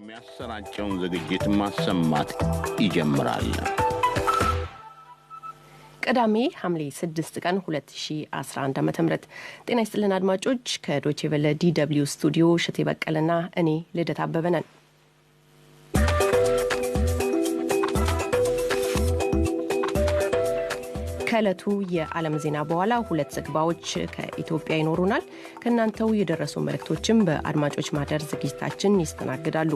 የሚያሰራጨውን ዝግጅት ማሰማት ይጀምራል። ቅዳሜ ሐምሌ 6 ቀን 2011 ዓ ም። ጤና ይስጥልን አድማጮች። ከዶቼ ቬለ DW ስቱዲዮ እሸቴ በቀለና እኔ ልደት አበበ ነን። ከዕለቱ የዓለም ዜና በኋላ ሁለት ዘገባዎች ከኢትዮጵያ ይኖሩናል። ከእናንተው የደረሱ መልእክቶችም በአድማጮች ማህደር ዝግጅታችን ይስተናግዳሉ።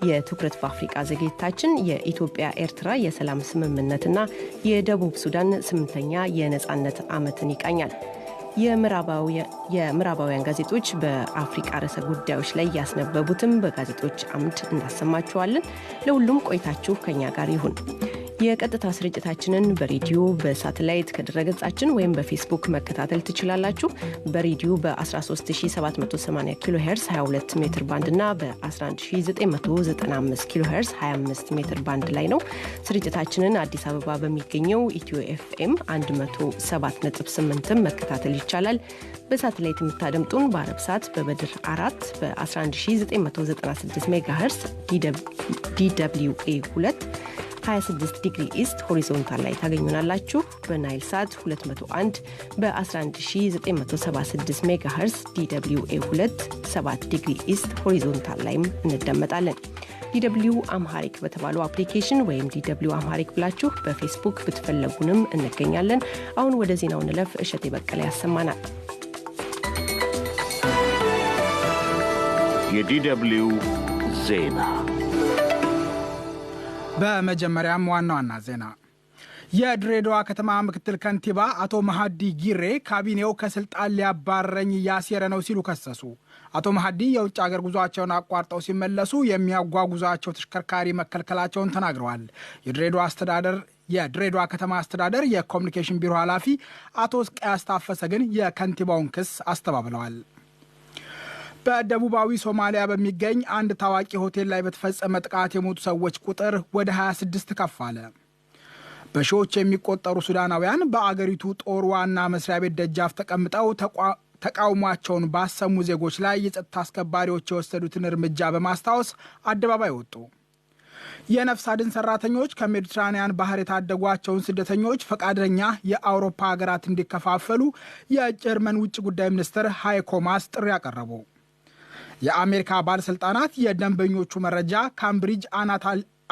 የትኩረት በአፍሪቃ ዝግጅታችን የኢትዮጵያ ኤርትራ የሰላም ስምምነትና የደቡብ ሱዳን ስምንተኛ የነፃነት ዓመትን ይቃኛል። የምዕራባውያን ጋዜጦች በአፍሪቃ ርዕሰ ጉዳዮች ላይ ያስነበቡትም በጋዜጦች አምድ እናሰማችኋለን። ለሁሉም ቆይታችሁ ከኛ ጋር ይሁን። የቀጥታ ስርጭታችንን በሬዲዮ፣ በሳተላይት፣ ከድረገጻችን ወይም በፌስቡክ መከታተል ትችላላችሁ። በሬዲዮ በ13780 ኪሎ ሄርስ 22 ሜትር ባንድ እና በ11995 ኪሎ ሄርስ 25 ሜትር ባንድ ላይ ነው። ስርጭታችንን አዲስ አበባ በሚገኘው ኢትዮ ኤፍኤም 107.8 መከታተል ይቻላል። በሳተላይት የምታደምጡን በአረብ ሳት በበድር 4 በ11996 ሜጋ ሄርስ DWA 2 26 degree east horizontal ላይ ታገኙናላችሁ። በናይል ሳት 201 በ11976 ሜጋ ኸርዝ DWA 2 7 degree east horizontal ላይም እንደመጣለን። DW Amharic በተባለው application ወይም DW Amharic ብላችሁ በፌስቡክ ብትፈለጉንም እንገኛለን። አሁን ወደ ዜናው እንለፍ። እሸቴ በቀለ ያሰማናል። የ DW ዜና። በመጀመሪያም ዋና ዋና ዜና። የድሬዳዋ ከተማ ምክትል ከንቲባ አቶ መሀዲ ጊሬ ካቢኔው ከስልጣን ሊያባረኝ እያሴረ ነው ሲሉ ከሰሱ። አቶ መሀዲ የውጭ አገር ጉዟቸውን አቋርጠው ሲመለሱ የሚያጓጉዛቸው ተሽከርካሪ መከልከላቸውን ተናግረዋል። የድሬዳዋ ከተማ አስተዳደር የኮሚኒኬሽን ቢሮ ኃላፊ አቶ እስቅያስ ታፈሰ ግን የከንቲባውን ክስ አስተባብለዋል። በደቡባዊ ሶማሊያ በሚገኝ አንድ ታዋቂ ሆቴል ላይ በተፈጸመ ጥቃት የሞቱ ሰዎች ቁጥር ወደ 26 ከፍ አለ። በሺዎች የሚቆጠሩ ሱዳናውያን በአገሪቱ ጦር ዋና መስሪያ ቤት ደጃፍ ተቀምጠው ተቃውሟቸውን ባሰሙ ዜጎች ላይ የጸጥታ አስከባሪዎች የወሰዱትን እርምጃ በማስታወስ አደባባይ ወጡ። የነፍስ አድን ሰራተኞች ከሜዲትራንያን ባህር የታደጓቸውን ስደተኞች ፈቃደኛ የአውሮፓ ሀገራት እንዲከፋፈሉ የጀርመን ውጭ ጉዳይ ሚኒስትር ሃይኮ ማስ ጥሪ አቀረቡ። የአሜሪካ ባለሥልጣናት የደንበኞቹ መረጃ ካምብሪጅ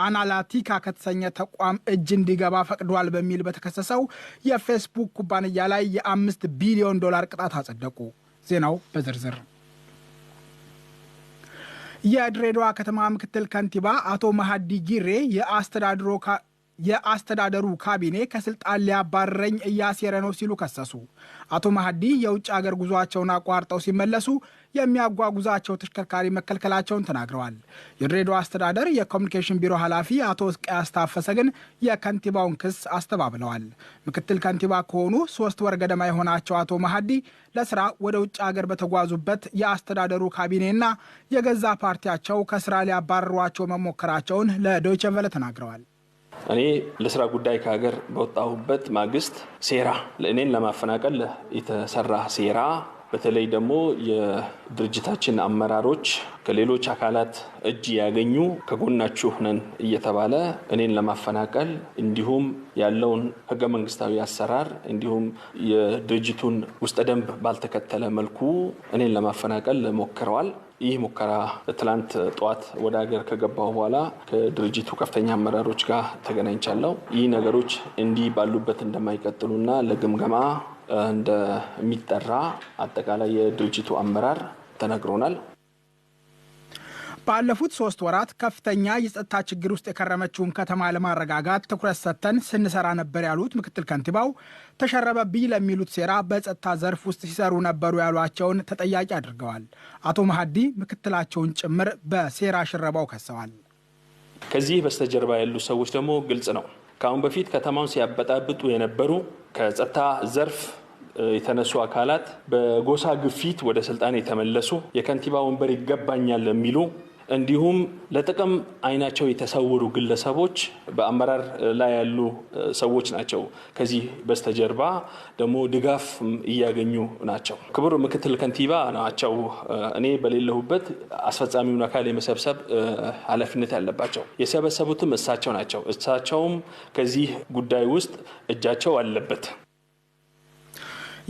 አናላቲካ ከተሰኘ ተቋም እጅ እንዲገባ ፈቅዷል በሚል በተከሰሰው የፌስቡክ ኩባንያ ላይ የ5 ቢሊዮን ዶላር ቅጣት አጸደቁ። ዜናው በዝርዝር። የድሬዳዋ ከተማ ምክትል ከንቲባ አቶ መሀዲ ጊሬ የአስተዳደሩ ካቢኔ ከስልጣን ሊያባርረኝ እያሴረ ነው ሲሉ ከሰሱ። አቶ መሀዲ የውጭ አገር ጉዟቸውን አቋርጠው ሲመለሱ የሚያጓጉዛቸው ተሽከርካሪ መከልከላቸውን ተናግረዋል። የድሬዳዋ አስተዳደር የኮሚኒኬሽን ቢሮ ኃላፊ አቶ እስቅያስ ታፈሰ ግን የከንቲባውን ክስ አስተባብለዋል። ምክትል ከንቲባ ከሆኑ 3 ወር ገደማ የሆናቸው አቶ መሀዲ ለስራ ወደ ውጭ አገር በተጓዙበት የአስተዳደሩ ካቢኔና የገዛ ፓርቲያቸው ከስራ ሊያባርሯቸው መሞከራቸውን ለዶይቼ ቬለ ተናግረዋል። እኔ ለስራ ጉዳይ ከሀገር በወጣሁበት ማግስት ሴራ፣ እኔን ለማፈናቀል የተሰራ ሴራ፣ በተለይ ደግሞ የድርጅታችን አመራሮች ከሌሎች አካላት እጅ ያገኙ ከጎናችሁ ነን እየተባለ እኔን ለማፈናቀል፣ እንዲሁም ያለውን ሕገ መንግስታዊ አሰራር እንዲሁም የድርጅቱን ውስጠ ደንብ ባልተከተለ መልኩ እኔን ለማፈናቀል ሞክረዋል። ይህ ሙከራ ትላንት ጠዋት ወደ ሀገር ከገባሁ በኋላ ከድርጅቱ ከፍተኛ አመራሮች ጋር ተገናኝቻለሁ። ይህ ነገሮች እንዲህ ባሉበት እንደማይቀጥሉና ለግምገማ እንደሚጠራ አጠቃላይ የድርጅቱ አመራር ተነግሮናል። ባለፉት 3 ወራት ከፍተኛ የጸጥታ ችግር ውስጥ የከረመችውን ከተማ ለማረጋጋት ትኩረት ሰጥተን ስንሰራ ነበር ያሉት ምክትል ከንቲባው ተሸረበብኝ ለሚሉት ሴራ በጸጥታ ዘርፍ ውስጥ ሲሰሩ ነበሩ ያሏቸውን ተጠያቂ አድርገዋል። አቶ መሀዲ ምክትላቸውን ጭምር በሴራ ሽረባው ከሰዋል። ከዚህ በስተጀርባ ያሉ ሰዎች ደግሞ ግልጽ ነው። ከአሁን በፊት ከተማውን ሲያበጣብጡ የነበሩ፣ ከጸጥታ ዘርፍ የተነሱ አካላት፣ በጎሳ ግፊት ወደ ስልጣን የተመለሱ፣ የከንቲባ ወንበር ይገባኛል የሚሉ፣ እንዲሁም ለጥቅም አይናቸው የተሰወሩ ግለሰቦች በአመራር ላይ ያሉ ሰዎች ናቸው። ከዚህ በስተጀርባ ደግሞ ድጋፍ እያገኙ ናቸው። ክቡር ምክትል ከንቲባ ናቸው። እኔ በሌለሁበት አስፈጻሚውን አካል የመሰብሰብ ኃላፊነት ያለባቸው የሰበሰቡትም እሳቸው ናቸው። እሳቸውም ከዚህ ጉዳይ ውስጥ እጃቸው አለበት።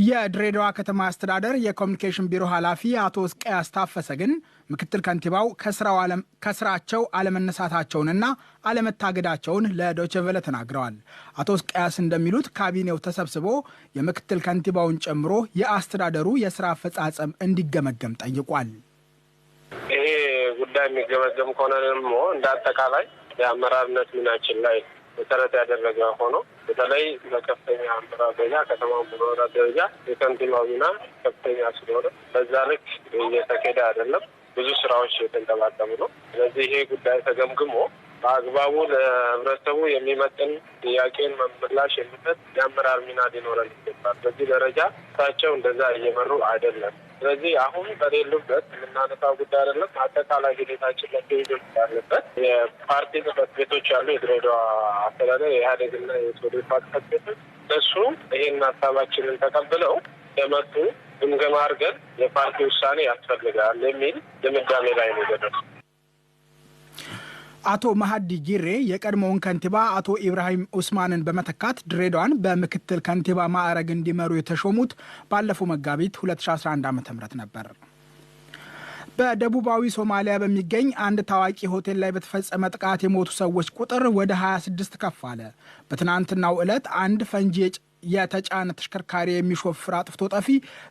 የድሬዳዋ ከተማ አስተዳደር የኮሚኒኬሽን ቢሮ ኃላፊ አቶ እስቅያስ ታፈሰ ግን ምክትል ከንቲባው ከስራቸው አለመነሳታቸውንና አለመታገዳቸውን ለዶይቼ ቬለ ተናግረዋል። አቶ እስቅያስ እንደሚሉት ካቢኔው ተሰብስቦ የምክትል ከንቲባውን ጨምሮ የአስተዳደሩ የስራ አፈጻጸም እንዲገመገም ጠይቋል። ይሄ ጉዳይ የሚገመገም ከሆነ ደግሞ እንደ አጠቃላይ የአመራርነት ሚናችን ላይ መሰረት ያደረገ ሆኖ በተለይ በከፍተኛ አመራር ደረጃ ከተማውን በመምራት ደረጃ የከንቲባው ሚና ከፍተኛ ስለሆነ በዛ ልክ እየተካሄደ አይደለም። ብዙ ስራዎች የተንጠባጠቡ ነው። ስለዚህ ይሄ ጉዳይ ተገምግሞ በአግባቡ ለህብረተሰቡ የሚመጥን ጥያቄን ምላሽ የሚሰጥ የአመራር ሚና ሊኖረን ይገባል። በዚህ ደረጃ እሳቸው እንደዛ እየመሩ አይደለም። ስለዚህ አሁን በሌሉበት የምናነሳው ጉዳይ አይደለም። አጠቃላይ ሂደታችን ለፌዞች ያለበት የፓርቲ ጽሕፈት ቤቶች ያሉ የድሬዳዋ አስተዳደር የኢህአዴግና የሶዴፓ ጽሕፈት ቤቶች እነሱ ይሄን ሀሳባችንን ተቀብለው የመጡ ግምገማ አድርገን የፓርቲ ውሳኔ ያስፈልጋል የሚል ድምዳሜ ላይ ነው የደረሱት። አቶ መሀዲ ጊሬ የቀድሞውን ከንቲባ አቶ ኢብራሂም ኡስማንን በመተካት ድሬዳዋን በምክትል ከንቲባ ማዕረግ እንዲመሩ የተሾሙት ባለፈው መጋቢት 2011 ዓ.ም ነበር። በደቡባዊ ሶማሊያ በሚገኝ አንድ ታዋቂ ሆቴል ላይ በተፈጸመ ጥቃት የሞቱ ሰዎች ቁጥር ወደ 26 ከፍ አለ። በትናንትናው ዕለት አንድ ፈንጂ የተጫነ ተሽከርካሪ የሚሾፍር አጥፍቶ ጠፊ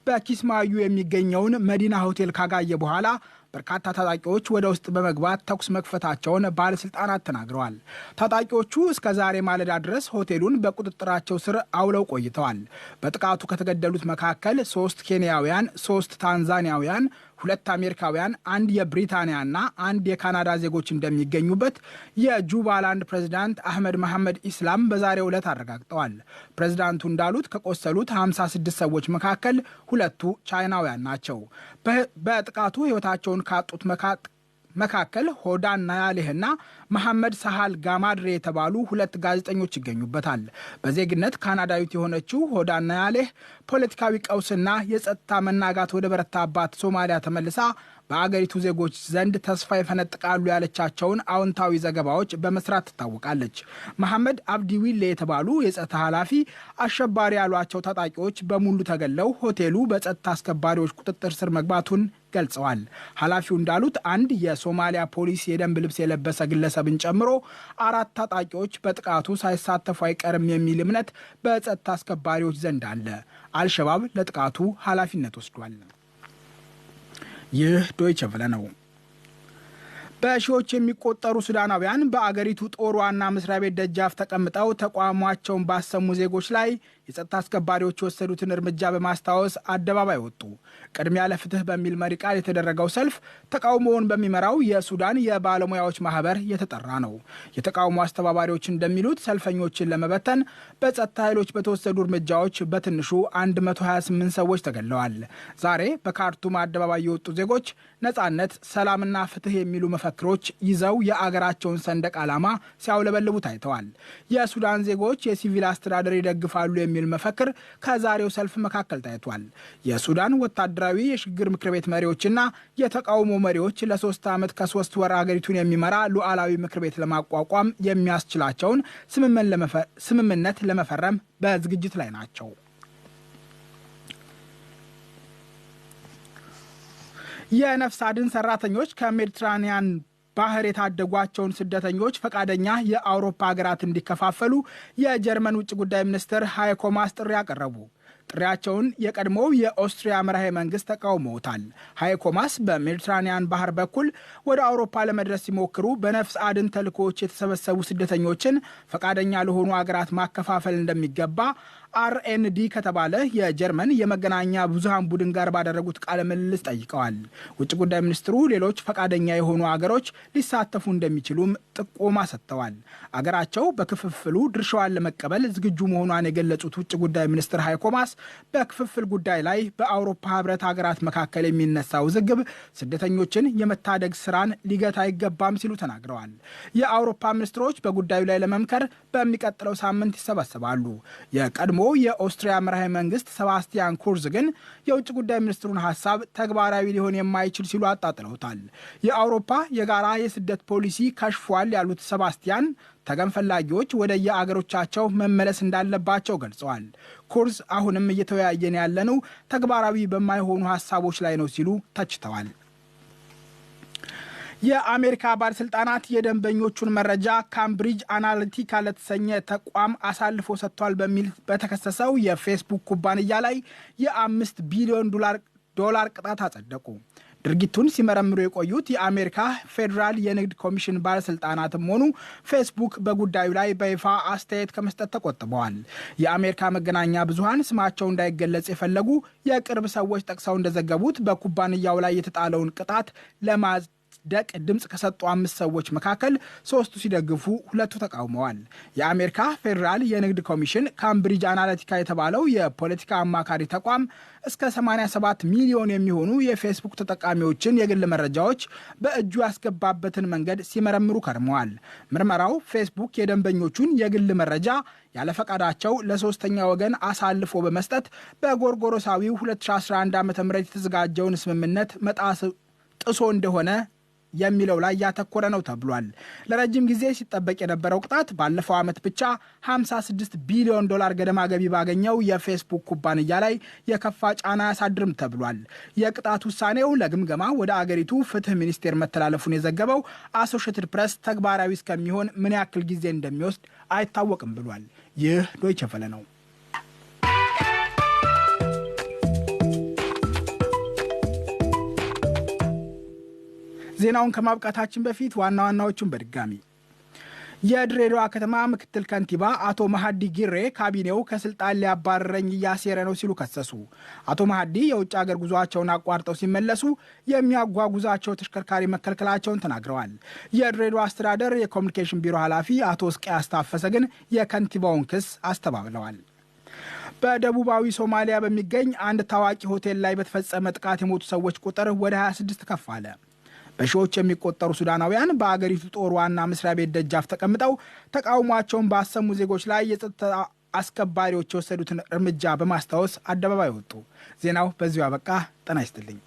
በኪስማዩ የሚገኘውን መዲና ሆቴል ካጋየ በኋላ በርካታ ታጣቂዎች ወደ ውስጥ በመግባት ተኩስ መክፈታቸውን ባለስልጣናት ተናግረዋል። ታጣቂዎቹ እስከ ዛሬ ማለዳ ድረስ ሆቴሉን በቁጥጥራቸው ስር አውለው ቆይተዋል። በጥቃቱ ከተገደሉት መካከል 3 ኬንያውያን፣ 3 ታንዛኒያውያን፣ 2 አሜሪካውያን፣ 1 የብሪታንያና 1 የካናዳ ዜጎች እንደሚገኙበት የጁባላንድ ፕሬዝዳንት አህመድ መሐመድ ኢስላም በዛሬው ዕለት አረጋግጠዋል። ፕሬዝዳንቱ እንዳሉት ከቆሰሉት 56 ሰዎች መካከል 2ቱ ቻይናውያን ናቸው። በጥቃቱ ሕይወታቸውን ካጡት መካከል ሆዳን ናያሌህና መሐመድ ሳሃል ጋማድሬ የተባሉ 2 ጋዜጠኞች ይገኙበታል። በዜግነት ካናዳዊት የሆነችው ሆዳን ናያሌህ ፖለቲካዊ ቀውስና የጸጥታ መናጋት ወደ በረታባት ሶማሊያ ተመልሳ በአገሪቱ ዜጎች ዘንድ ተስፋ ይፈነጥቃሉ ያለቻቸውን አዎንታዊ ዘገባዎች በመስራት ትታወቃለች። መሐመድ አብዲ ዊሌ የተባሉ የጸጥታ ኃላፊ አሸባሪ ያሏቸው ታጣቂዎች በሙሉ ተገለው ሆቴሉ በጸጥታ አስከባሪዎች ቁጥጥር ስር መግባቱን ገልጸዋል። ኃላፊው እንዳሉት አንድ የሶማሊያ ፖሊስ የደንብ ልብስ የለበሰ ግለሰብን ጨምሮ 4 ታጣቂዎች በጥቃቱ ሳይሳተፉ አይቀርም የሚል እምነት በጸጥታ አስከባሪዎች ዘንድ አለ። አልሸባብ ለጥቃቱ ኃላፊነት ወስዷል። ይህ ዶይቼ ቬለ ነው። በሺዎች የሚቆጠሩ ሱዳናውያን በአገሪቱ ጦር ዋና መስሪያ ቤት ደጃፍ ተቀምጠው ተቋማቸውን ባሰሙ ዜጎች ላይ የጸጥታ አስከባሪዎች የወሰዱትን እርምጃ በማስታወስ አደባባይ ወጡ። ቅድሚያ ለፍትህ በሚል መሪ ቃል የተደረገው ሰልፍ ተቃውሞውን በሚመራው የሱዳን የባለሙያዎች ማህበር የተጠራ ነው። የተቃውሞ አስተባባሪዎች እንደሚሉት ሰልፈኞችን ለመበተን በጸጥታ ኃይሎች በተወሰዱ እርምጃዎች በትንሹ 128 ሰዎች ተገድለዋል። ዛሬ በካርቱም አደባባይ የወጡ ዜጎች ነጻነት፣ ሰላምና ፍትህ የሚሉ መፈክሮች ይዘው የአገራቸውን ሰንደቅ ዓላማ ሲያውለበልቡ ታይተዋል። የሱዳን ዜጎች የሲቪል አስተዳደር ይደግፋሉ የሚል መፈክር ከዛሬው ሰልፍ መካከል ታይቷል። የሱዳን ወታደራዊ የሽግግር ምክር ቤት መሪዎችና የተቃውሞ መሪዎች ለ3 ዓመት ከ3 ወር አገሪቱን የሚመራ ሉዓላዊ ምክር ቤት ለማቋቋም የሚያስችላቸውን ስምምነት ለመፈረም በዝግጅት ላይ ናቸው። የነፍስ አድን ሰራተኞች ከሜዲትራኒያን ባህር የታደጓቸውን ስደተኞች ፈቃደኛ የአውሮፓ ሀገራት እንዲከፋፈሉ የጀርመን ውጭ ጉዳይ ሚኒስትር ሃይኮ ማስ ጥሪ አቀረቡ። ጥሪያቸውን የቀድሞው የኦስትሪያ መራሄ መንግስት ተቃውመውታል። ሃይኮ ማስ በሜዲትራኒያን ባህር በኩል ወደ አውሮፓ ለመድረስ ሲሞክሩ በነፍስ አድን ተልእኮዎች የተሰበሰቡ ስደተኞችን ፈቃደኛ ለሆኑ ሀገራት ማከፋፈል እንደሚገባ አርኤንዲ ከተባለ የጀርመን የመገናኛ ብዙሃን ቡድን ጋር ባደረጉት ቃለ ምልልስ ጠይቀዋል። ውጭ ጉዳይ ሚኒስትሩ ሌሎች ፈቃደኛ የሆኑ አገሮች ሊሳተፉ እንደሚችሉም ጥቆማ ሰጥተዋል። አገራቸው በክፍፍሉ ድርሻዋን ለመቀበል ዝግጁ መሆኗን የገለጹት ውጭ ጉዳይ ሚኒስትር ሃይኮ ማስ በክፍፍል ጉዳይ ላይ በአውሮፓ ሕብረት ሀገራት መካከል የሚነሳ ውዝግብ ስደተኞችን የመታደግ ስራን ሊገታ አይገባም ሲሉ ተናግረዋል። የአውሮፓ ሚኒስትሮች በጉዳዩ ላይ ለመምከር በሚቀጥለው ሳምንት ይሰበሰባሉ። የቀድሞ የኦስትሪያ መራሄ መንግስት ሰባስቲያን ኩርዝ ግን የውጭ ጉዳይ ሚኒስትሩን ሀሳብ ተግባራዊ ሊሆን የማይችል ሲሉ አጣጥለውታል። የአውሮፓ የጋራ የስደት ፖሊሲ ከሽፏል ያሉት ሰባስቲያን ተገን ፈላጊዎች ወደ የአገሮቻቸው መመለስ እንዳለባቸው ገልጸዋል። ኩርዝ አሁንም እየተወያየን ያለነው ተግባራዊ በማይሆኑ ሀሳቦች ላይ ነው ሲሉ ተችተዋል። የአሜሪካ ባለስልጣናት የደንበኞቹን መረጃ ካምብሪጅ አናሊቲካ ለተሰኘ ተቋም አሳልፎ ሰጥቷል በሚል በተከሰሰው የፌስቡክ ኩባንያ ላይ የ5 ቢሊዮን ዶላር ቅጣት አጸደቁ። ድርጊቱን ሲመረምሩ የቆዩት የአሜሪካ ፌዴራል የንግድ ኮሚሽን ባለስልጣናትም ሆኑ ፌስቡክ በጉዳዩ ላይ በይፋ አስተያየት ከመስጠት ተቆጥበዋል። የአሜሪካ መገናኛ ብዙሃን ስማቸው እንዳይገለጽ የፈለጉ የቅርብ ሰዎች ጠቅሰው እንደዘገቡት በኩባንያው ላይ የተጣለውን ቅጣት ለማጽደቅ ድምፅ ከሰጡ 5 ሰዎች መካከል 3ቱ ሲደግፉ፣ 2ቱ ተቃውመዋል። የአሜሪካ ፌዴራል የንግድ ኮሚሽን ካምብሪጅ አናሊቲካ የተባለው የፖለቲካ አማካሪ ተቋም እስከ 87 ሚሊዮን የሚሆኑ የፌስቡክ ተጠቃሚዎችን የግል መረጃዎች በእጁ ያስገባበትን መንገድ ሲመረምሩ ከርመዋል። ምርመራው ፌስቡክ የደንበኞቹን የግል መረጃ ያለፈቃዳቸው ለሶስተኛ ወገን አሳልፎ በመስጠት በጎርጎሮሳዊው 2011 ዓ.ም የተዘጋጀውን ስምምነት መጣስ ጥሶ እንደሆነ የሚለው ላይ ያተኮረ ነው ተብሏል። ለረጅም ጊዜ ሲጠበቅ የነበረው ቅጣት ባለፈው ዓመት ብቻ 56 ቢሊዮን ዶላር ገደማ ገቢ ባገኘው የፌስቡክ ኩባንያ ላይ የከፋ ጫና አያሳድርም ተብሏል። የቅጣት ውሳኔው ለግምገማ ወደ አገሪቱ ፍትህ ሚኒስቴር መተላለፉን የዘገበው አሶሺየትድ ፕሬስ ተግባራዊ እስከሚሆን ምን ያክል ጊዜ እንደሚወስድ አይታወቅም ብሏል። ይህ ዶይቼ ቬለ ነው። ዜናውን ከማብቃታችን በፊት ዋና ዋናዎቹን በድጋሚ። የድሬዳዋ ከተማ ምክትል ከንቲባ አቶ መሀዲ ጊሬ ካቢኔው ከስልጣን ሊያባረረኝ እያሴረ ነው ሲሉ ከሰሱ። አቶ መሀዲ የውጭ ሀገር ጉዟቸውን አቋርጠው ሲመለሱ የሚያጓጉዛቸው ተሽከርካሪ መከልከላቸውን ተናግረዋል። የድሬዳዋ አስተዳደር የኮሚኒኬሽን ቢሮ ኃላፊ አቶ እስቅያስ ታፈሰ ግን የከንቲባውን ክስ አስተባብለዋል። በደቡባዊ ሶማሊያ በሚገኝ አንድ ታዋቂ ሆቴል ላይ በተፈጸመ ጥቃት የሞቱ ሰዎች ቁጥር ወደ 26 ከፍ አለ። በሺዎች የሚቆጠሩ ሱዳናውያን በአገሪቱ ጦር ዋና መስሪያ ቤት ደጃፍ ተቀምጠው ተቃውሟቸውን ባሰሙ ዜጎች ላይ የጸጥታ አስከባሪዎች የወሰዱትን እርምጃ በማስታወስ አደባባይ ወጡ። ዜናው በዚሁ አበቃ። ጤና ይስጥልኝ።